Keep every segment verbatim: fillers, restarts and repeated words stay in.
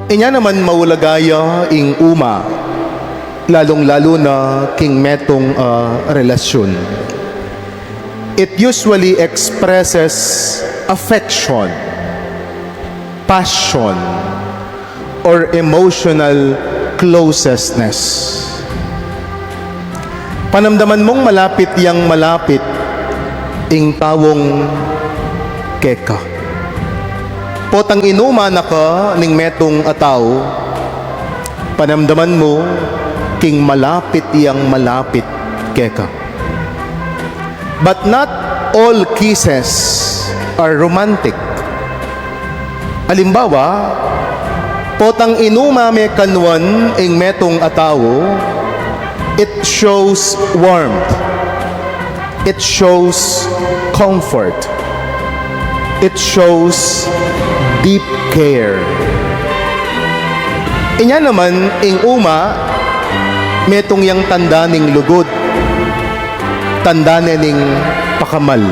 Inya naman maulaga ya ing uma, lalung-lalu na king metung a relasyun. It usually expresses affection, passion, or emotional closeness. Panamdaman mung malapit yang malapit ing taung keka. Potang inuma na ka ning metung a tau, panamdaman mu king malapit yang malapit keka. But not all kisses are romantic. Alimbawa, potang inuma me kanwan ing metung a tau, it shows warmth. It shows comfort. It shows deep care. Inya naman ing uma, metung yang tanda ning lugud, tanda ne ning pakamal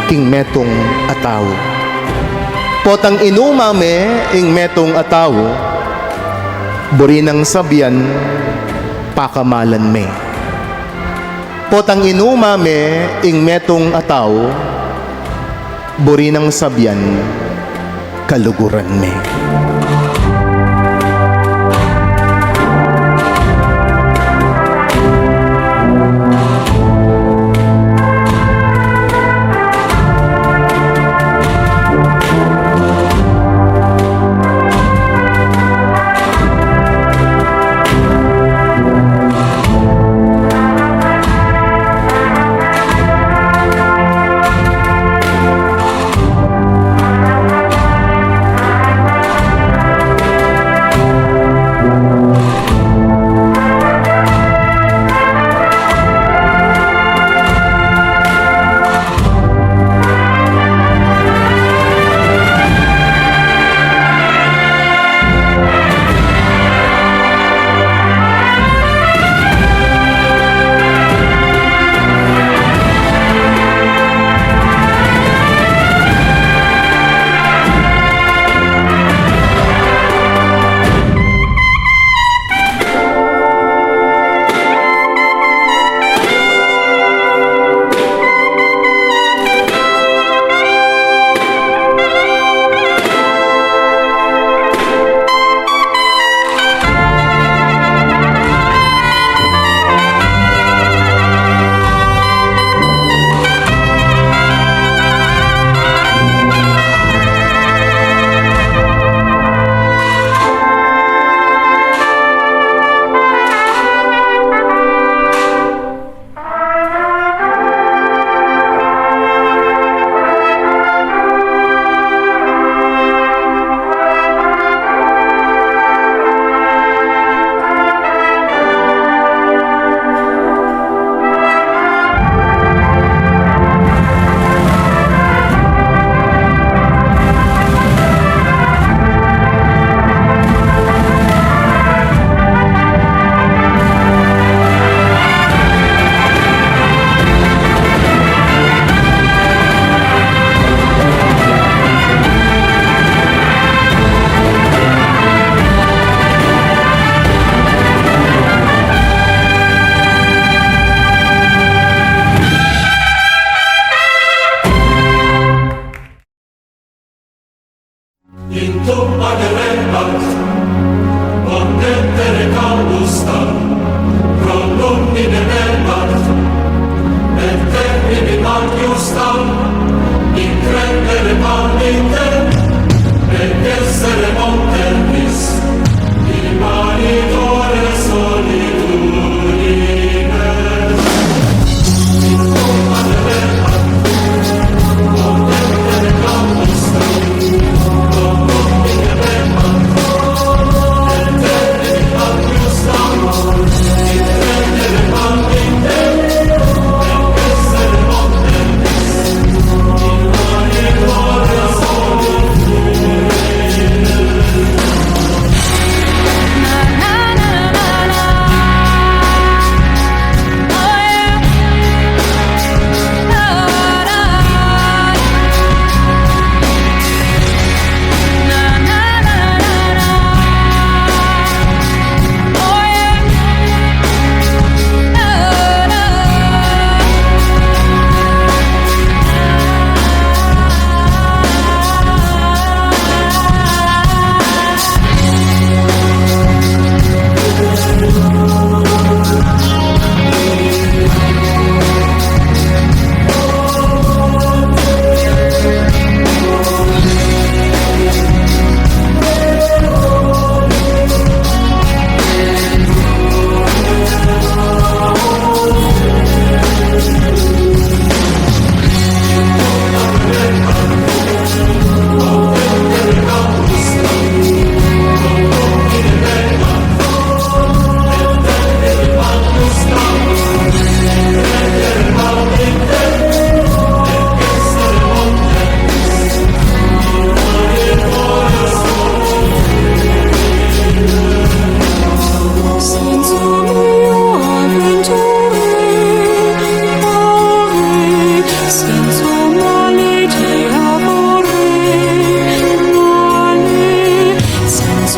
king metung a tau. Potang inuma me ing metung a tau, buri nang sabian, pakamalan me. Potang inuma me ing metung a tau, buri nang sabian, kaluguran me.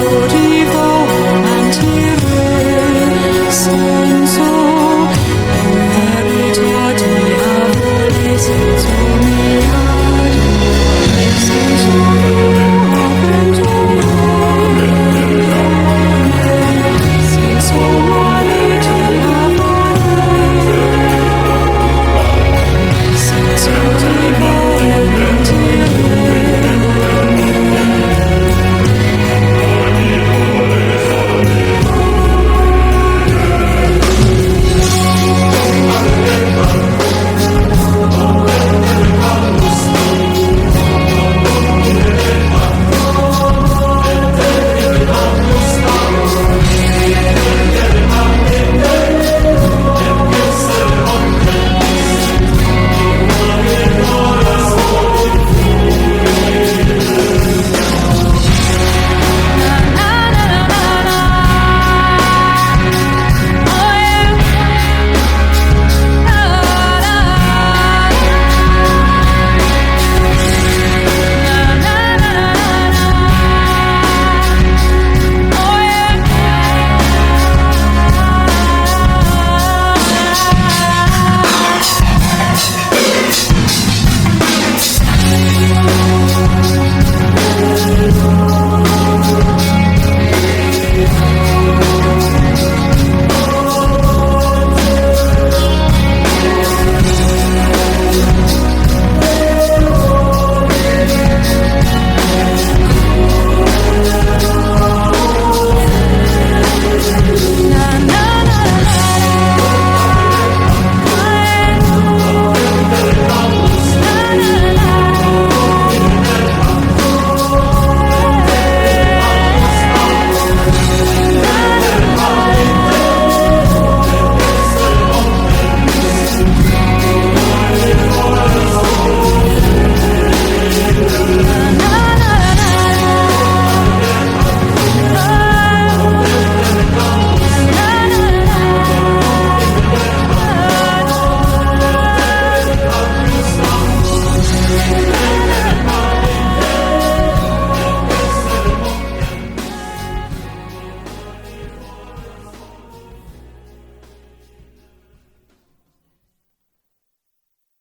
Ori